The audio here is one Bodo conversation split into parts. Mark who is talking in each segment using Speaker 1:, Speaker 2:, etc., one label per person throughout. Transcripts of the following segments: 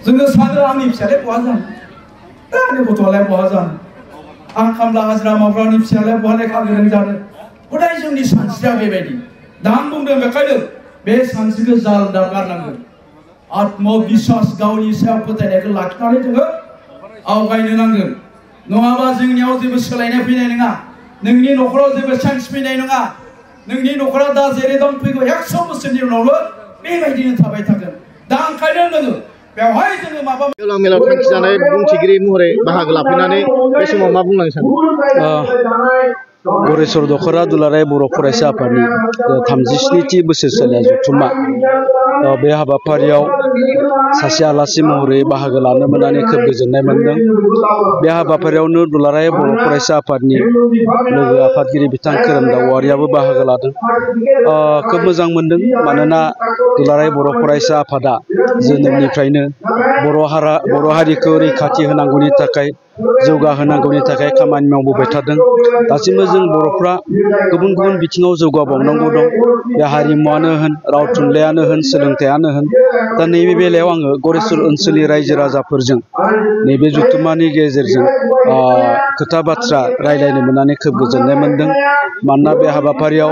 Speaker 1: जोङो सानो आंनि फिसालाया बहा जानो दा आंनि गथ'आलाय बहा जानो आं खामला हाजिरा मावग्रानि फिसालाया बहा लेखा गोरों जानो हदाय जोंनि सानस्रिया बेबायदि दा आं बुंदों बेखायनो बे सानस्रिखौ जालदा गारनांगोन आत्मविश्वास गावनि सायाव फोथायनायखौ लाखिनानै जोङो आवगायनो नांगोन नङाबा जोंनियाव जेबो सोलायनाय फैनाय नङा नोंनि न'खराव जेबो चेन्ज फैनाय नङा नोंनि न'खरा दा जेरै दं फैगौ 100 बोसोरनि उनावबो बेबायदिनो थाबाय थागोन दा ओंखायनो नोङो बेवहाय जोङो माबा
Speaker 2: गेवलां मेलाव थांखि जानाय बुंथिगिरि महरै बाहागो लाफैनानै बे समाव मा बुंलांनो सानो
Speaker 3: गरेस्वर दख'रा दुलाराय बर' फरायसा आफादनि 37थि बोसोरसालिया जथुम्मा बे हाबाफारियाव सासे आलासि महरै बाहागो लानो मोननानै खोब गोजोननाय मोनदों बे हाबाफारियावनो दुलाराय बर' फरायसा आफादनि लोगो आफादगिरि बिथां खोरोमदाव औवारियाबो बाहागो लादों खोब मोजां मोनदों मानोना दुलाराय बर' फरायसा आफादा जोनोमनिफ्रायनो बर' हारिखौ रैखाथि होनांगौनि थाखाय जौगाहोनांगौनि थाखाय खामानि मावबोबाय थादों दासिमबो जों बर'फ्रा गुबुन गुबुन बिथिङाव जौगाबावनांगौ दं बे हारिमुआनो होन राव थुनलाइयानो होन सोलोंथाइयानो होन दा नैबे बेलायाव आङो गरेस्वर ओनसोलनि रायजो राजाफोरजों नैबे जथुम्मानि गेजेरजों खोथा बाथ्रा रायलायनो मोननानै खोब गोजोननाय मोनदों मानोना बे हाबाफारियाव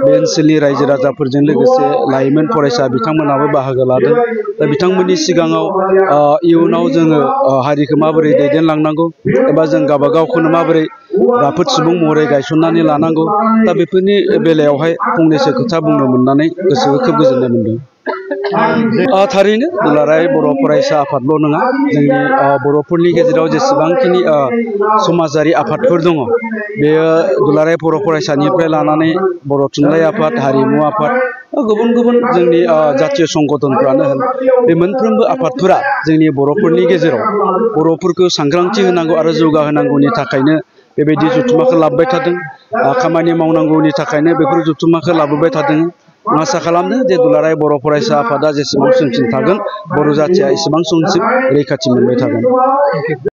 Speaker 3: बे ओनसोलनि रायजो राजाफोरजों लोगोसे लाइमोन फरायसा बिथांमोनाबो बाहागो लादों दा बिथांमोननि सिगाङाव इयुनाव जोङो हारिखौ माबोरै दैदेनलांनांगौ एबा जों गावबागावखौनो माबोरै राफोद सुबुं महरै गायसननानै लानांगौ दा बेफोरनि बेलायावहाय फंनैसो खोथा बुंनो मोननानै गोसोखौ खोब गोजोननाय मोनदों थारैनो दुलाराय बर' फरायसा आफादल' नङा जोंनि बर'फोरनि गेजेराव जेसेबांखिनि समाजारि आफादफोर दङ बेयो दुलाराय बर' फरायसानिफ्राय लानानै बर' थुनलाइ आफाद हारिमु आफाद गुबुन गुबुन जोंनि जातीय संगठनफ्रानो होन बे मोनफ्रोमबो आफादफोरा जोंनि बर'फोरनि गेजेराव बर'फोरखौ सांग्रांथि होनांगौ आरो जौगाहोनांगौनि थाखायनो बेबायदि जथुम्माखौ लाबोबाय थादों खामानि मावनांगौनि थाखायनो बेफोर जथुम्माखौ लाबोबाय थादों आसा खालामदों जे दुलाराय बर' फरायसा आफादा जेसेबां समसिम थागोन बर' जाथिया एसेबां समसिम रैखाथि मोनबाय थागोन।